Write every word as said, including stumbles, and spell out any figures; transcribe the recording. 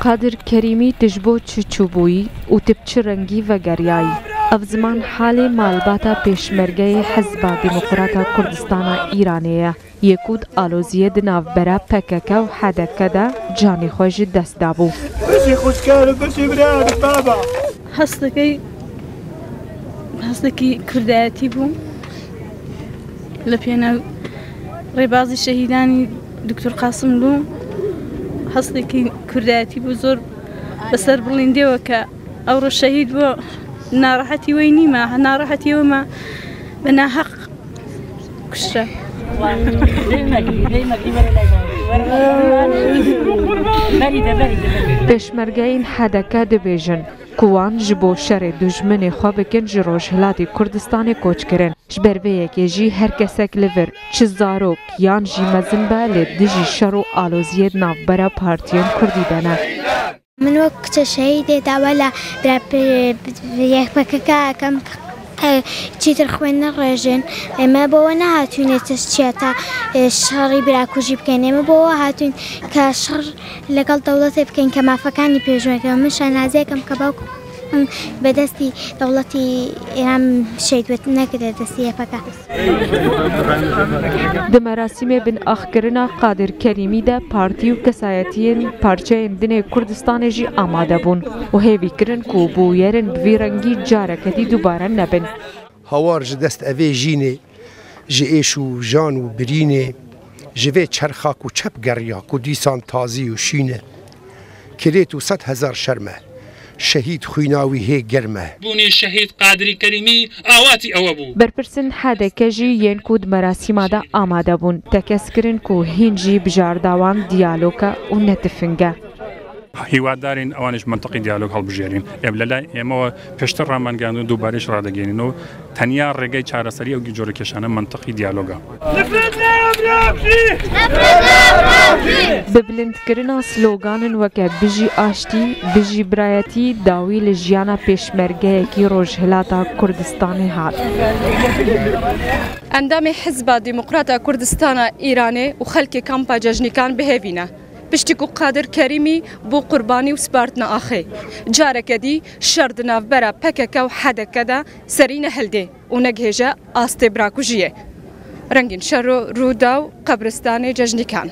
Qadir Kerîmî, tu ji bo çi çûbûyî û tu bi çi rengî vegeriyayî? Ev ziman halê malbata pêşmergeyê Hizba Demokrata Kurdistana Îranê ye, yê ku di aloziyê di navbera P K K û H D K de canê xwe ji dest dabû. Bişî xwişker û bişî birayê baba. Hestekî, hestekî Kurdayetî bû. لە پێناو ڕێبازی شەهیدانی دکتۆر قاسملوو هەستێکی کوردایەتی بوو، زۆر بەسەر بڵیندێەوە کە ئەوڕۆ شەهید بووە. ناڕەحەتی وەی نیمە، ناڕەحەتی ئەومە بە ناحەق کوشرە. Pêşmergeyên H D K dibêjin ku wan ji bo şerê dijminê xwe bikin ji Rojhilatê Kurdistanê koç kirin. Ji ber vê yekê jî her kesek li vir, çi zarok yan jî mezin be, li dijî şer û aloziyê di navbera partiyên kurdî de ne. Min wek kçe şehîdê dawa لە برا پێ-، یەکپەکەکە ئەکەم، ئێ، چیتر خوێن نەڕێژن. ئێمە بۆەوە نەهاتوینێتە چیە تا، ئێ، شەڕی براکوژی بکەین. ئێمە بۆەوە هاتوین کە شەڕ لەگەڵ دەوڵەتێ بکەین کە مافەکانی پێشمەرگە. من شانازیەکەم کە باوکم بەدەستی دەوڵەتی ئێران شەید بێت، نەکرێت دەستی یەپەکە. Di merasîmê binaxkirina Qadir Kerîmî de partî û kesayetiyên parçeyên din ê Kurdistanê jî amade bûn û hêvî kirin ku bûyerin bi vî rengî careke dî dubare nebin. Hawar ji dest evê jînê, ji êş û jan û birînê, ji vê çerxa ku çep geriya, ku dîsan tazî û şîn e. Kirêt û sed hezar şerm e. Şehîd xwîna wî hê germ e. Bûnê şehîd Qadirî Kerîmî awatî ewe bû. Berpirsên H D K jî yên ku di merasîma de amade bûn, tekez kirin ku hîn jî bijarda wan diyalog e û ne tifing e. هیوادارین ئەوانش منتقی دیالۆگ هەڵبژێرین. ئێم لە لای ئێمەوە پێشتر ڕامانگەاندن، دووبارەش ڕادەگەێنین و تەنیا ڕێگەی چارەسەری ئەو جۆرە کێشانە منتقی دیالۆگە. Bi bilindkirina sloganin weke Bijî Aştî, Bijî Birayetî dawî li jiyana pêşmergeyekî Rojhilata Kurdistanê hat. Endamê Hizba Demokrata Kurdistana Îranê û xelkê kampa Cejnîkan bi hêvî ne. Piştî ku Qadir Kerîmî bû qurbanî û spartine axê, careke dî şer di navbera P K K û H D K de serî nehildê û negihêje astê birakujiyê. Rengîn Şero, Rûdaw, Qebristanê Cejnîkan.